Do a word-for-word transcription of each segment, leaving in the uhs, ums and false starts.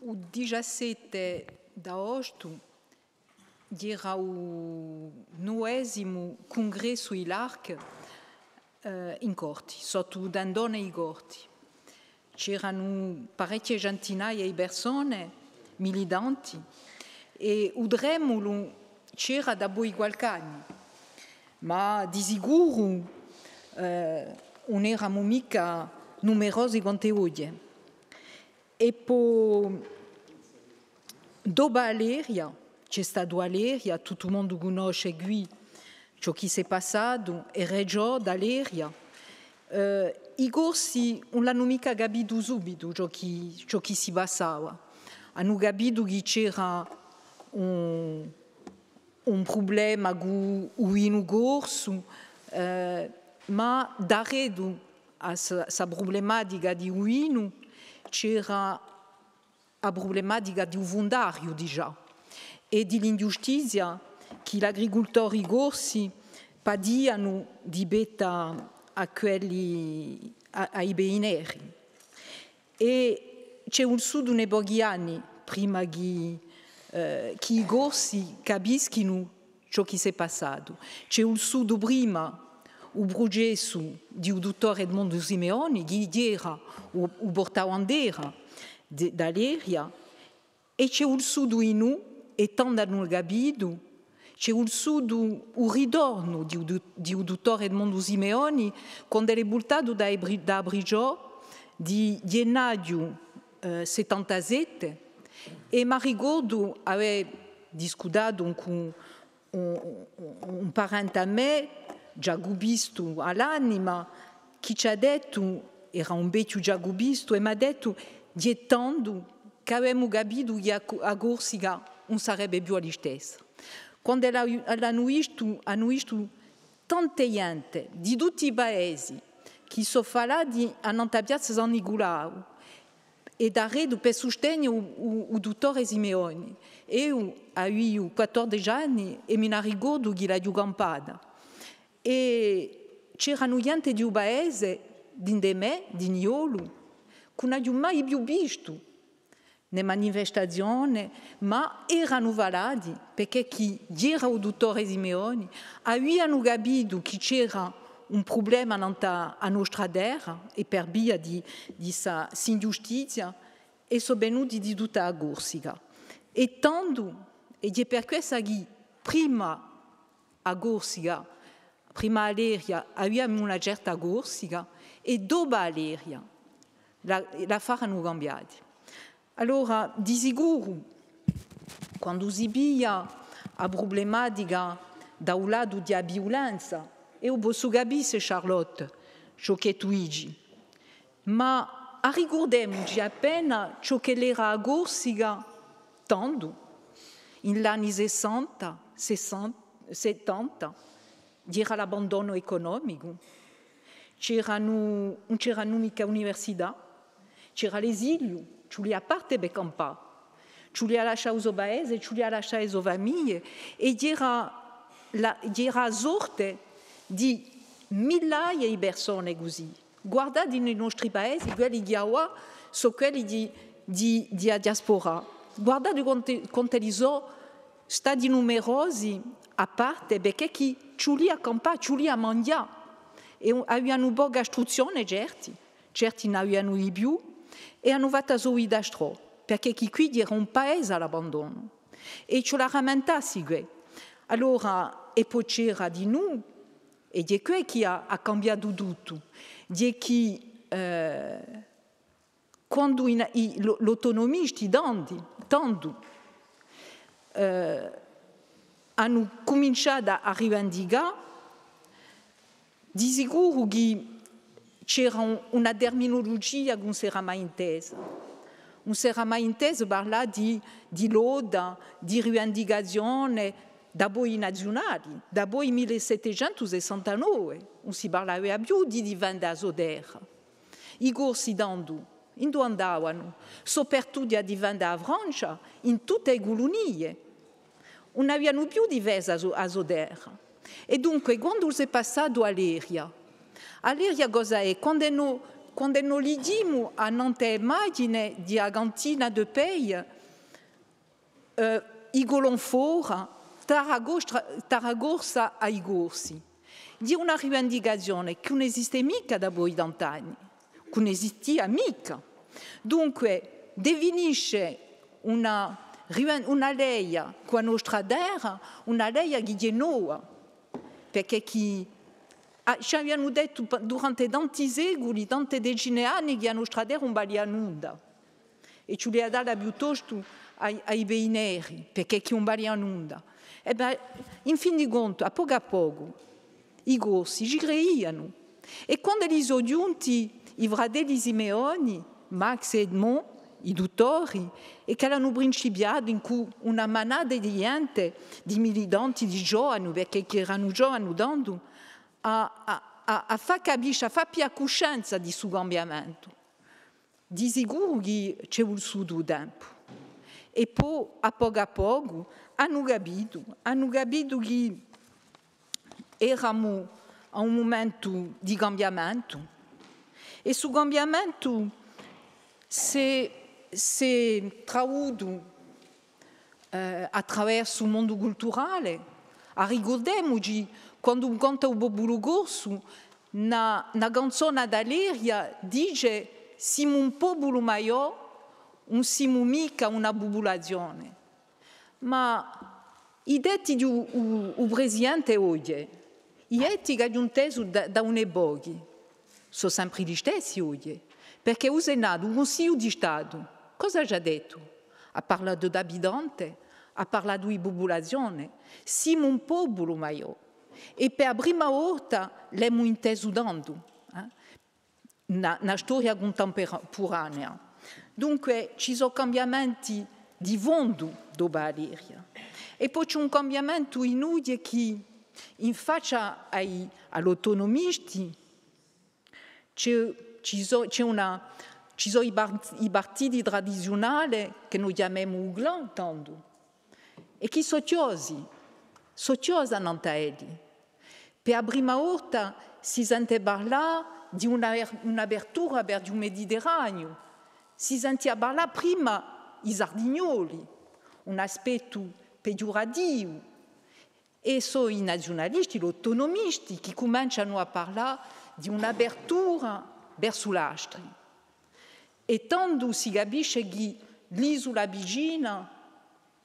U diciassette d'aostu era u nuvesimu cungressu di l'ARC, eh, in Corti, sottu u tendone di Corti. C'eranu parechje centinaie di persone militanti è u tremulu c'era dapoi qualchì anni, ma di sicuru, eh, ùn eramu micca numerosi quant'è oghje. È po, dopu Aleria, ci hè statu Aleria, tuttu u mondu cunnosce quì ciò chì s'hè passatu, è reggiò d'Aleria, eh, i Corsi ùn l'anu micca capitu subitu ciò chì, ciò chì si passava. Anu capitu chì c'era un, un prublema cù u vinu corsu, eh, ma daretu à sta, sta prublematica di u vinu c'era a prublematica di u fundariu digià è di l'inghjustizia chì l'agricultori corsi patianu di pettu à quelli, à, à i pesineri. È ci hè vulsutu uni pochi anni prima chì, eh, chì i Corsi capischinu ciò chì s'hè passatu. Ci hè vulsutu prima u prucessu di u duttore Edmondu Simeoni, chì era u, u portabandera di, d'Aleria, è ci hè vulsutu dinù, è tandu anu capitu, ci hè vulsutu u ritornu di u du-, di u duttore Edmondu Simeoni, quand'ellu hè vultatu da a pri-, da a prigiò di ghjennaghju, eh, settantasette, è m'arricordu avè discutatu cù un, un, un parente à mè, giacubistu à l'anima, chì ci hà dettu, era un vechju giacubistu, è m'hà dettu: ghjè tandu ch'avemu capitu chì a, a Corsica ùn sarebbe più a listessa. Quand'elli l'anu vistu, anu vistu tanta ghjente di tutti i paesi chì sò falati annant'à a piazza San Niculau, è daretu per sustegne u, u, u duttore Simeoni. Eiu aviu quattordeci anni è mi n'arricordu chì l'aghju campata. È c'eranu ghjente di u paese, dind'è mè, di Niolu, ch'ùn aghju mai più vistu in e manifestazione, ma eranu falati, perchè chì ghjera u duttore Simeoni, avianu capitu chì c'era un prublema nant'à a nostra terra, è per via di, di sta, st'inghjustizia, è sò venuti di tutta a Corsica. È tandu, è ghjè per quessa chì prima a Corsica, prima Aleria, aviamu una certa Corsica, è dopu Aleria, la, l'affari anu cambiatu. Allora, di sicuru, quandu si piglia a prublematica da u latu di a viulenza, eiu possu capì, Charlotte, ciò chì tù dici, ma arricurdemuci appena ciò ch'ellu era a Corsica tandu, in l'anni sessanta, sessanta, settanta, era l'abbandonu ecunomicu, c'eranu, ùn c'eranu micca università, c'era l'esiliu, ci vulia parte per campà, ci vulia lascià u so paese, ci vulia lascià e so famiglie, è era la, era a sorte di millaie di persone cusì. Guardate in i nostri paesi, quelli chì avà sò quelli di, di, di a diaspora. Guardate quant'elli, quant'elli sò stati numerosi à parte, perchè chì ci vulia campà, ci vulia manghjà. È avianu poca istruzzione, certi, certi n'avianu di più, è anu fattu a so vita altrò, perchè chì quì era un paese à l'abbandonu. È ci vole à rammentassi què. Allora, è po c'era dinù, è ghjè què chì hà, hà cambiatu tuttu, ghjè chì, eh, quandu i, i, l'autonomisti tandu, tandu, eh, anu cuminciatu à rivendicà, di sicuru chì c'era un, una terminulugia chì ùn s'era mai intesa. Ùn s'era mai intesa parlà di, di lotta, di rivendicazione, dapoi i naziunali, dapoi mille settecentu sessantanove, ùn si parlava più di difende a so terra. I Corsi tandu, induve andavanu? Sò partuti à difende a Francia in tutte e culunie. Ùn avianu più difesu a so, a so terra. È dunque, quandu s'hè passatu à Aleria, Aleria cosa hè? Quand'è no, Quandu no lighjimu annant'à e maghjine di a cantina di Pei, eh, i colons fora, Tarragostra-, Tarracorsa à i Corsi, hè una rivendicazione chì ùn esiste micca dapoi tant'anni, chì ùn esistia micca. Dunque, definisce una riven-, una leia cù a nostra terra, una leia chì hè nova, perchè chì, ah, ci avianu dettu pa-, durante tanti seculi, tante decine d'anni, chì a nostra terra ùn valia nunda. È ci vulia à dalla piuttostu à i, à i pei neri, perchè chì ùn valia nunda. È bè, in fin di contu, à pocu à pocu, i Corsi ci creianu. È quandu elli sò ghjunti i fratelli Simeoni, Max è Edmond, i duttori, è chì l'anu principiatu incù una manata di ghjente, di militanti, di giovani, perchè chì eranu giovani tandu, à, à, à, à fà capisce, à fà piglià cuscenza di stu cambiamentu. Di sicuru chì ci hè vulsutu u tempu. È po, à pocu à pocu, anu capitu, anu capitu chì eramu à un mumentu di cambiamentu. È stu cambiamentu s'hè, s'hè tradutu eh, à traversu u mondu culturale. Arricurdemu ci, quandu canta u populu corsu, una, una canzona d'allegria dice: simu un populu maiò, ùn simu micca una pupulazione. Ma i detti di u, u, u presidente oghje, i detti ch'aghju intesu da, da uni pochi, sò sempri listessi oghje, perchè u Senatu, u Cunsigliu di Statu, cosa ci hà dettu? Hà parlatu d'abitante, hà parlatu di pupulazione. Simu un populu maiò. È per a prima volta l'emu intesu tandu, eh? Una, una storia cuntemporanea. Dunque, ci sò cambiamenti di fondu dopu à Aleria. È po ci hè un cambiamentu in oghje chì, in faccia à i, à l'autonomisti, ci hè, ci sò, ci hè una, ci sò i par-, i partiti tradiziunali chì no chjamemu u clan, tandu, è chì sò chjosi, sò chjosi annant'à elli. Per a prima volta si sente parlà di una, un'apertura versu u Mediterraniu. Si sentia parlà prima i Sardignoli, un aspettu peghjurativu, è sò i naziunalisti, l'autonomisti, chì cumencianu à parlà di un'apertura versu l'astri. È tandu si capisce chì l'isula vicina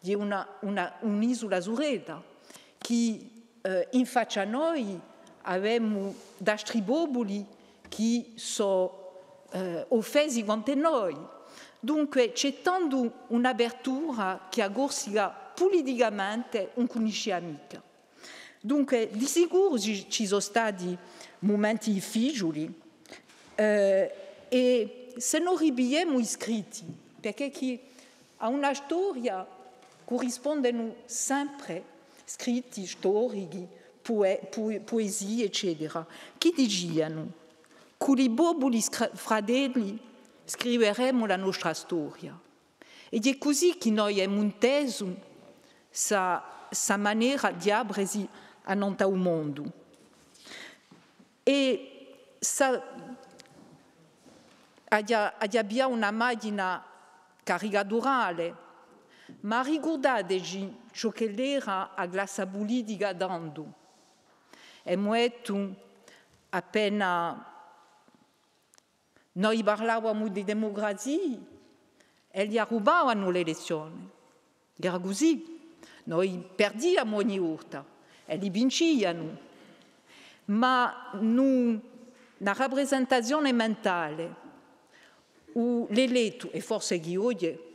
hè una, una, un'isula surella, chì, eh, in faccia à noi avemu d'astri populi chì sò, eh, offesi quant'è noi. Dunque, ci hè tandu un'apertura chì a Corsica puliticamente ùn cunniscia micca. Dunque, di sicuru ci, ci sò stati mumenti difficiuli, eh, è s'è no ripigliemu i scritti, perchè chì à una storia currispondenu sempre scritti storichi, pue-, pue-, puesie, eccetera, chì dicianu: cù li populi scra-, fratelli scriveremu la nostra storia. È hè cusì chì noi emu intesu sta, sta manera di apresi annant'à u mondu. È sta, aghju, aghju avviatu una maghjina caricaturale, ma ricurdateci ciò ch'ella era a classa pulitica tandu. Emu dettu appena noi parlavamu di demucrazia, elli arrubavanu l'elezzione. Era cusì. Noi perdiamu ogni volta, elli vincianu. Ma in una raprisentazione mentale, u, l'elettu, è forse chì oghje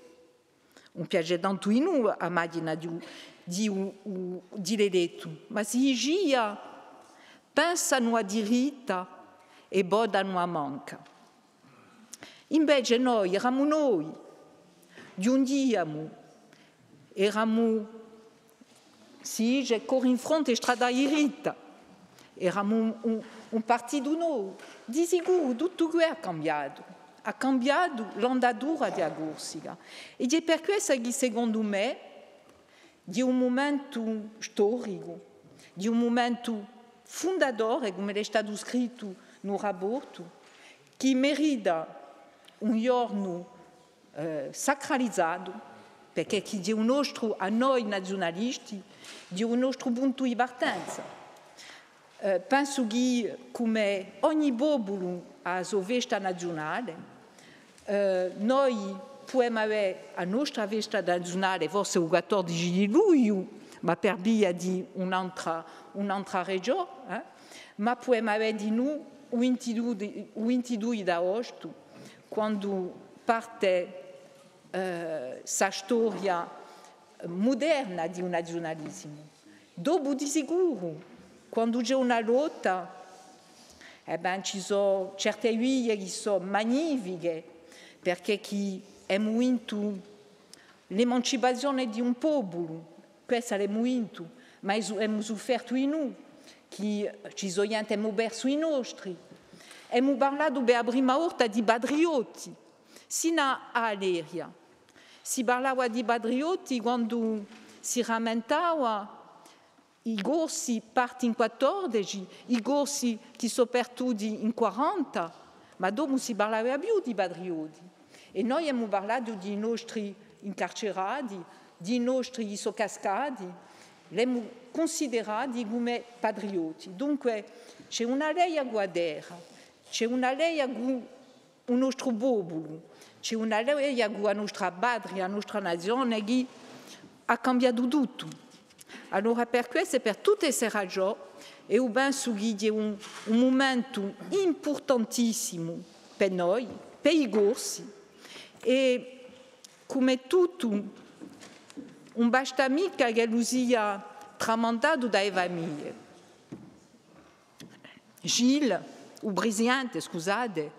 ùn piace tantu dinù a maghjina di u, di u, u, di l'elettu, ma si dicia: pensanu à diritta è votanu à manca. Invece noi eramu noi, ghjunghjiamu, eramu, si dice, corri in fronte è strada diritta. Eramu un, un, un partitu novu. Di sicuru tuttu què hà cambiatu, hà cambiatu l'andatura di a Corsica. È hè per quessa chì, secondu mè, hè un mumentu storicu, hè un mumentu fundatore, cum'ellu hè statu scrittu in u raportu, chì merita un ghjornu, eh, sacralizatu, perchè chì hè u nostru, à noi naziunalisti, hè u nostru puntu di partenza. Eh, pensu chì, cum'è ogni populu hà a so festa naziunale, eh, noi pudemu avè a nostra festa naziunale, forse u quattordeci di lugliu, ma per via di un'antra, un'antra regione, eh, ma pudemu avè dinù u vintidui di, u vintidui d'aostu, quandu parte, eh, sta storia muderna di u naziunalisimu. Dopu, di sicuru, quandu ci hè una lotta, eh ben, ci sò certe vie chì sò magnifiche, perchè chì emu vintu l'emancipazione di un populu, quessa l'emu vintu, ma emu suffertu dinù, chì ci sò ghjente emu persu i nostri. Emu parlatu per a prima volta di patriotti, sin'à Aleria. Si parlava di patriotti quandu si rammentava i Corsi parti in quattordeci, i Corsi chì sò partuti in quaranta, ma dopu ùn si parlava più di patriotti. È noi emu parlatu di i nostri incarcerati, di i nostri chì sò cascati, l'emu cunsiderati cum'è patriotti. Dunque, ci hè una leia cù a terra, ci hè una leia cù u nostru populu, ci hè una leia cù a nostra patria, a nostra nazione, chì hà cambiatu tuttu. Allora, per queste è per tutte ste ragiò, eiu pensu chì hè un, un mumentu impurtantissimu per noi, per i Corsi, è cum'è tuttu, ùn basta micca ch'ellu sia tramandatu da e famiglie. Gilles, u presidente, scusate,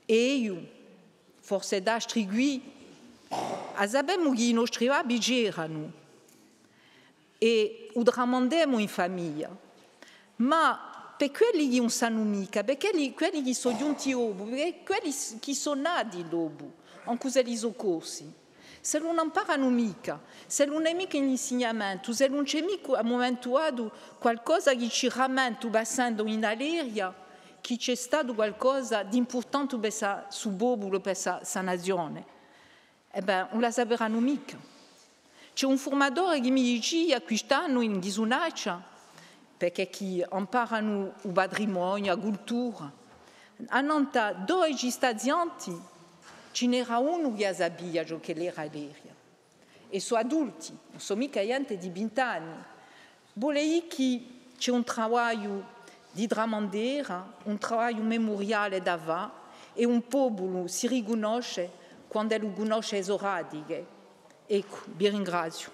è eiu, forse d'altri quì, a sapemu chì i nostri babbi c'eranu è u tramandemu in famiglia. Ma per quelli chì ùn sanu micca, per quelli, quelli chì sò ghjunti dopu, per quelli s-, chì sò nati dopu, ancu s'elli sò Corsi, s'elli ùn amparanu micca, s'elli ùn hè micca in l'insignamentu, s'elli ùn ci hè micca à un mumentu datu qualcosa chì ci rammenta, passendu in Aleria, chì ci hè statu qualcosa d'impurtante per sta, stu populu, per sta, sta nazione, è bè, ùn la saperanu micca. Ci hè un furmatore chì mi dicia quist'annu in Ghisunaccia, perchè chì amparanu u patrimoniu, a cultura, annant'à dodeci stazianti ci n'era unu chì a sapia ciò ch'ellu era Aleria. È sò adulti, ùn sò micca ghjente di vint'anni. Vole dì chì ci hè un travagliu di tramandera, un travagliu memuriale da fà, è un populu si ricunnosce quand'ellu cunnosce e so radiche. Eccu, vi ringraziu.